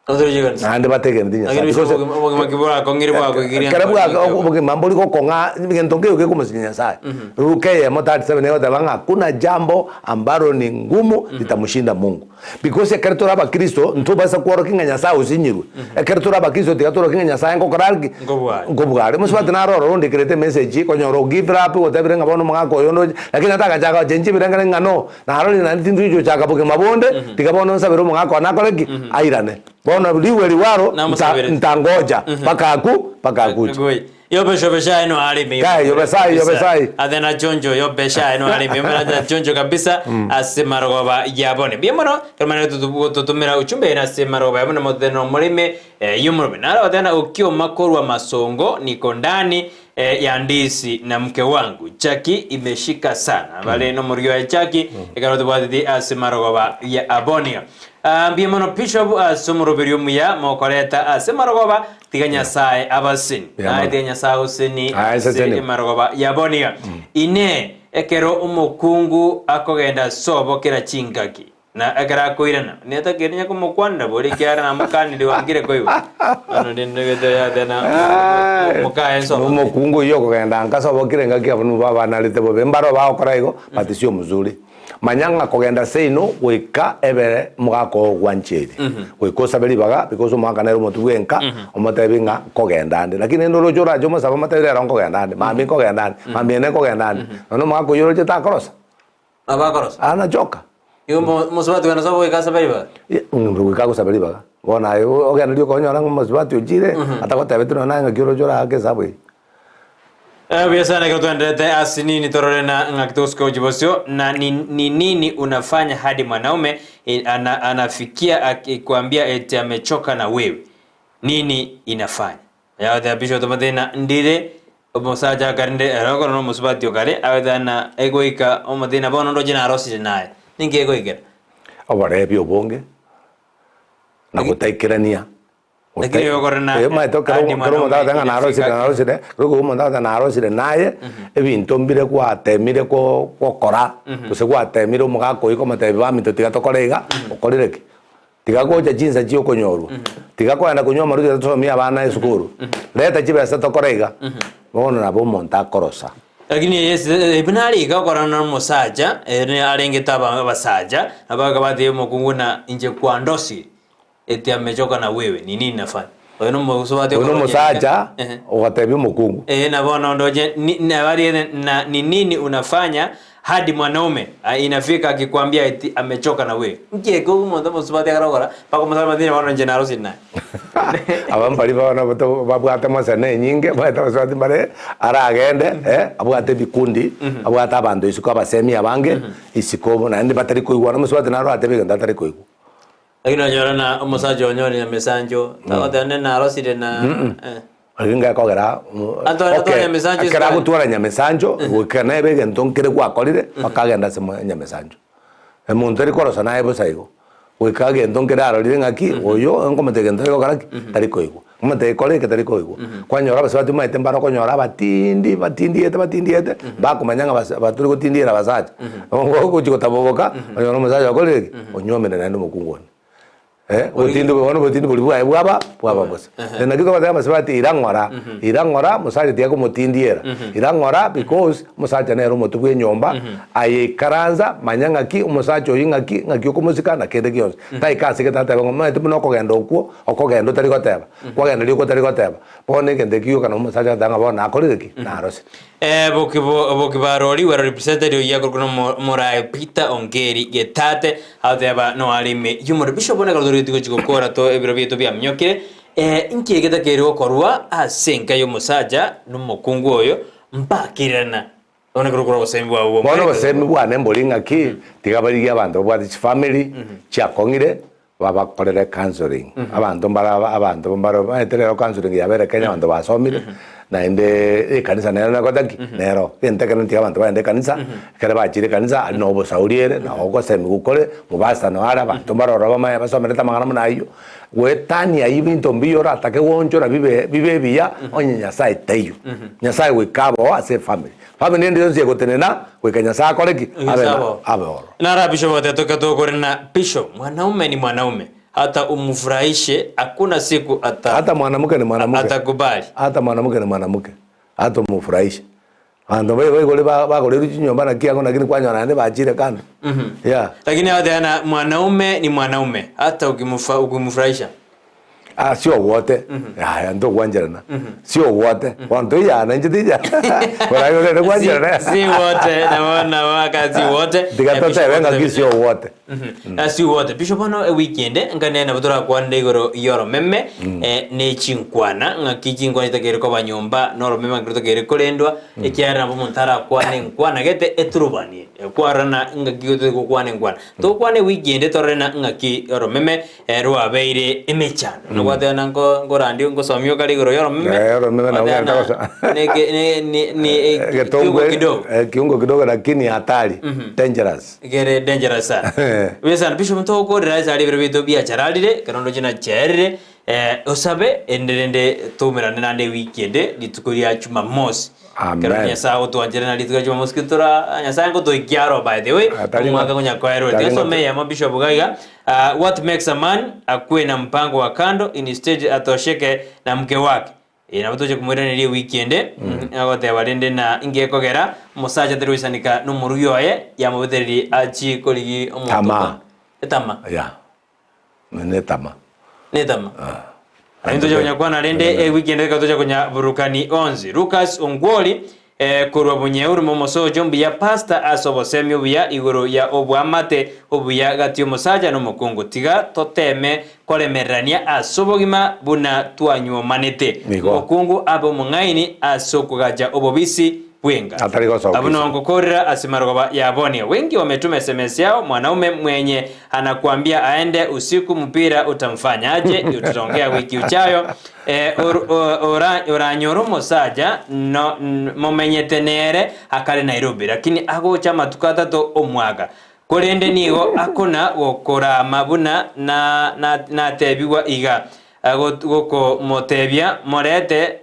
Batari gochia ekanisa. Naende bategeneti Nyasaye. Lakini Because obogima obogima ki borakong'ire bwakoigiria ekero bwa nkori obogima mbori gokong'a egento nkeiyo gekomosinya Nyasaye. Luka eyemo 37 egoteba ng'a hakuna jambo ambalo ni ngumu litamshinda Mungu. Because ekero tore abakristo, ntobasa kworokia ng'a Nyasae osinyirwe. Ekero tore abakristo tiga tworokie ng'a Nyasae ngokora are ki? Nkobua are. Nkobua are. Mosubati naro ororo ondekerete emessage, konyora o give up, gotebire ng'a bono omogaka oyo ndoche, lakini atagachaka gochenchia ebirengererio ng'a no, narorire naende tindi gochaka bogima bonde, tiga bono nsabere omogaka one akore ki? Airane. Bono riwe riwaro, nta Namosaberete. ntangocha mpaka aku, mpaka akuche. Goi. Yobe besha eno arime. Kai, yobe sai, yobe sai. Athena chonjo yobe besha eno arime. Yobe chonjo kabisa ase marogoba yabone. Buya mono toromane tutumira uchumbe eno ase marogoba yabone motheno omorime eh, yomorome. Naro athena ukioma korwa masongo niko ndani eh, ya ndisi na mke wangu. Chaki imeshika sana. Bale nomorugi waye chaki ekero tobwateti ase marogoba ya abonia. Ah, mbuya mono Bishop ase omoroberi omuya mokoreta ase marogoba Tiga Nyasae abaseni. Mbuya Naye mono. tiga Nyasae agoseni Aye, ase seseni. emarogoba yaboniga. Inee! Ekero omokungu akogenda sobo kera chingaki, na ekero akoirana, netakeire onye komokwanera bori, ekiagera namokanire oangire koigwa? Bono rende egento yatena mokaye nsobo. Omokungu oyio okogenda nka sobo kera engaki abwo nigo babanarete bobe. Mbaro bagokora igo, but sio mzuri. Manya ng'a kogenda seino goika ebere omogaka oo ogwancheire, goika osabe ribaga because omogaka nere omotwe bwenka, omotebi ng'a nkogenda ande. Lakini rende oroche orache omosabe omotebi rero nkogenda ande, mambia nkogenda ande, mambia ende nkogenda ande. Nonya omogaka oyio oroche takorosa? Nabo akorosa. Anachoka. Igo omo- omosubati ogenda sobo goika asabe ribaga. Ye, goika agosabe ribaga. Bono aye ogende rioka onyore ng'a omosubati ochire, atagotebeti nonya naye ng'aki oroche oraake esabu eye. Buya sana ekero twaenderete ase nini torore na ng'aki togosuka gochia bosio na ni ni nini unafanya hadi mwanaume ana, anafikia akikwambia eti amechoka na wewe nini inafanya yagoteba bishop tomate na ndire omosacha akarinde ere okoro na omosubati okare agoteba na egoika omote na bono ndoche narosire naye ninki egoikera Oborebi obonge, na gotaikerania. Lakini oyo na Omanyete ekero hadi ekero omonto mwanaume agoteba ng'a narosire inafika narosire, ekero okoigwa omonto agoteba narosire naye, ebinto mbire gwatemire ko gokora, gose gwatemire omogaka oyio komotebia baminto tiga tokore iga, okorire ki? Tiga gocha chinsa chia okonyorwa, tiga kogenda konywa amarwa tiga tosomie abana esukuru, reta chibesa tokore iga, bono nabo omonto akorosa. Lakini eye buna are iga okorana na omosacha, ere arengete aba abasacha, nabo akabatebia omokungu na inche kwandosire. Eti amechoka na wewe ni nini nafanya? Oyo nomosubati Oyo nomosacha Ehe. ogatebia omokungu. Eh, na bono ndoche ni, na bari na ni nini unafanya hadi mwanaume ah, inafika akikwambia eti amechoka na wewe. Nki eke omonto omosubati akarokora mpaka omosacha matini bono inche narosire naye. Aba mbari bono boto babwate mosene enyinge baete abasubati mbare aragende eh, abwate ebikundi abwate abanto isiko abasemi abange isiko naende batari koigwana omosubati naro oratebe egento atari koigwa. Lakini onyore na omosacha onyore nyamesancho, tagoteba nde narosire na eh. Eki ngekogera Atware- atware nyamesancho ekero isiko. agotwara nyamesancho goika nebe egento nkere gwakorire mpaka agende ase mo- nyamesancho. Omonto tari korosa naye bosa igo, goika egento nkere arorire ng'aki oyo nkomotebia egento tari gokora ki? Tari koigwa. Nkomotebia kora eke tari koigwa. Kwanyora abasubati omanyete mbare okonyora abatindi batindiete batindiete mbakomanya ng'a basa batori gotindiera abasacha. Ogochi gotaboboka, onyore omosacha okorire ki? Onyuomire naende omokungu onde. Eh, obotindi bono obotindi boria bwaye bwaba bwaba bosa. Naki togoteba amasibati ira ng'ora, ira ng'ora mosacha tiga komotindiera, ira ng'ora because omosacha nere omotwe bwa enyomba, aye ikaransa manya ng'aki omosacha oyio ng'aki ng'aki okomosika na kende gionsi. Taika ase egete atebe ng'a omanyete buna okogenda okwo, okogenda otari goteba, kwagenda rioka otari goteba. Bono egento ekio gioka nabo omosacha agoteba ng'a bono nakorire ki? Narosire. Bokibarori were represented oyio akorokwa na Morae Peter Ongeri Getate agoteba noare ime y'omorero. Bishop bono ekero torigetie gochia gokora to ebiro biaito biaminyokire inki egetakeire gokorwa ase enka y'omosacha na omokungu oyo mbakererana bono ekero okora obosemi bwabo bwa Bono obosemi bwane mbori ng'aki tiga barigie abanto babwate chifamiri chiakong'ire babakorere counselling. Abanto mbare aba abanto mbare omanyete rero counselling yabere Kenya abanto basomire, naende ekanisa nero negote ki? Nero. Egento ekenene tiga abanto bagende ekanisa, ekero bachire ekanisa aria noo obosauri ere, noo ogosemigwa kore, mobasa noo are abanto mbare ororo bamaye basomerete amang'ana buna aywo, goetania aywo ebinto mbiya oratake goonchora bibe bibe ebiya onye Nyasaye taiyo. Nyasaye goika abe oo ase efamiri. Famiri ende yonsi egotenena goika Nyasaye akore ki? Abe na abe oro. Nara Bishop otetoka tokorena Bishop mwanaume ni mwanaume hata umufurahishe hakuna siku ata Hata mwanamke ni mwanamke. atakubali. Hata mwanamke ni mwanamke hata umufurahishe. Abanto baye baigore ba bagorerwe chinyomba naki ango lakini kwanyora naende bachire kando. Yeah. Lakini agoteana mwanaume ni mwanaume hata ukimufa ukimufurahisha. Ah, siogwote yaya ntogwancherana siogwote bono toiyana inche tinya koragera orende gwancherana Si, si wote nabo nabo akasi wote. tiga totebe ng'aki siogwote Asi wote bishop bono eweekend nkane nabo torakwanire igoro yoromeme eh, ne chinkwana ng'aki chinkwana chitakeire koba nyomba noromeme ng'aki rotakeire korendwa ekiagera nabo omonto arakwane enkwana gete eturubanie kwarana ng'aki gotari gokwana enkwana tokwane eweekend torore na ng'aki oromeme Rwabeire emechando. Nogwatebana nko nkorandia ngosomia okare igoro y'oromeme. Eh, oromeme nabo Gwatebana ng'enda goso- neke- ne- ne- ni eh, kiungo Getongwe, kidogo. eh, kiungo kidogo lakini hatari dangerous Kere dangerous sana. Buya sana Bishop ntogokorera ase aria ebiro biaito biachararire ekero ndoche nacherire eh, osabe ende rende toumerane naende ewiki ende rituko ria Jumamosi. Amen. Ekero Nyasae agotwanchera na rituko ria Jumamosi ki tora Nyasae ngotoikia aro by the way Ah, tari omwaka ng'o- konya koerwa. tari Tiga ng'o- nsome eyemo Bishop iga iga What makes a man akue na mpango wa kando instead atosheke na mke wake? Eye nabo toche komoiraneria ewiki ende agoteba rende na ingekogera omosacha tari goisanika nomorugi oye yamobetererie achie korigi omonto Tamaa. okong'u. Etama. Yeah. Netama. Netama. Naintwe toche konyakwana rende ewiki ende reka toche konya burukani onsi. Lucas Ongwori eh, korwa Bunyeuru momosocho mbuya pastor ase obosemi obuya igoro ya oboamate obuya gati y'omosacha na omokungu. Tiga toteme koremererania ase obogima buna twanywomanete. Nigo. Omokungu abe omong'aini ase okogacha obobisi bw'enka. Atari gosoka Abwo isiko. nongokorera ase marogoba ya bonia. Wengi wametuma sms yao mwanaume mwenye anakuambia aende usiku mpira utamfanya aje hiyo tutaongea wiki uchayo eh, or, ora, oranyora omosacha no, n- momenyete nere akare Nairobi lakini agocha amatuko atato omwaka korende nigo akona gokorama buna na, na, natebigwa iga gokomotebia morete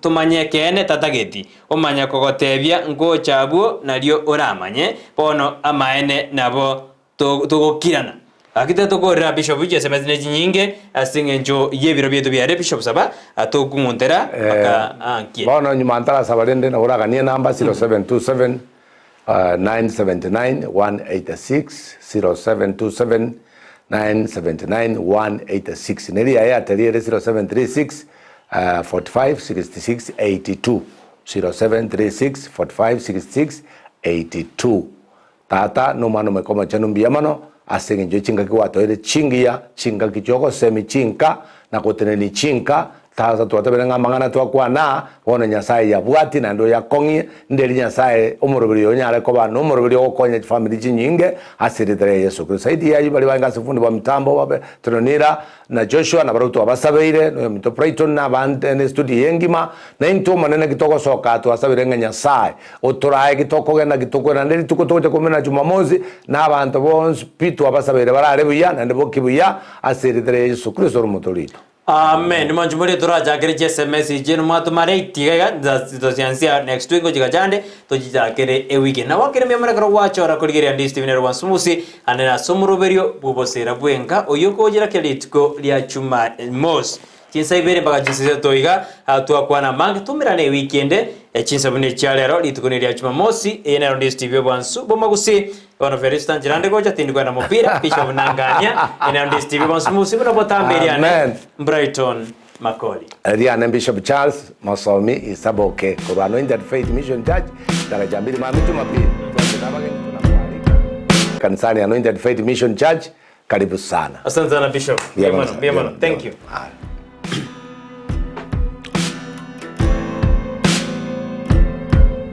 tomanye ekeene tatageti. Omanya kogotebia ngocha abwo nario oramanye, bono amaene nabo togokirana. Gaki tetokorera Bishop chieseme ne chinyinge ase eng'encho y'ebiro biaito biare Bishop saba tokung'untera mpaka ankie. Bono nyuma ntarasaba rende nabo oraganie enamba 0727 979 186, 0727 979 186 neri ya Airtel ere 0736 45 66 82, 0736 45 66 82. Tata na Omwana Omoika Omochenu mbuya mono ase engencho ye chingaki gwatoeire chingiya, chingaki chi'ogosemi chinka, na gotenenia chinka, Tata twatebire ng'a amang'ana twakwana aa, bono Nyasae yabwatie naende oyakong'ie, nderi Nyasae omoroberi oyo onyare koba nomoroberi ogokonya chifamiri chinyinge ase erieta ria Yeso Kristo. Zaidi y'ayio baria barenge ase obofundi bwa mitambo babe Tronira na Joshua na barabwo twabasabeire, na oyominto Brighton na abande na estudio eye engima, na intwe Omonene ki togosoka aa twasabire ng'a Nyasae otorae ki tokogenda ki tokwenda naende rituko togocha koumera Jumamosi na abanto bonsi pi twabasabeire barare buya naende bokie buya ase erieta ria Yeso Kristo ore omotoori oito. Amen mwanche morie torachakere chi sms chiaino mwatoma late iga iga tosiansia next week gochika chande tochichakere ewiki nabo akere mbuya mono ekero gwachora korigereria Ndisi TV nere Bwansumusi ande nase omoroberio bw'obosera bwenka oyio okogochera kera rituko ria Jumamosi chinsa ibere mpaka chinsa isato iga twakwana amange toumerane ewiki ende chinsa buna echia rero rituko neria Jumamosi eye nero Ndisi TV obwansu bw'omagusi Bono Felisita nchera nde gocha tindi kwenda mopira Bishop Nangania ene Ndisi TV bonsi musi buna botambe eriane Amen. Brighton Makori. Eriane Bishop Charles Mosomi Isaboke korwa Anointed Faith Mission Church Daraja Mbili Mami Jumapili twachete abageni tunakualika kanisani Anointed Faith Mission Church karibu sana. Asante sana Bishop. Mbuya Mbuya mono, mono, mbuya mbuya mono. mono, Thank you. mbuya mono.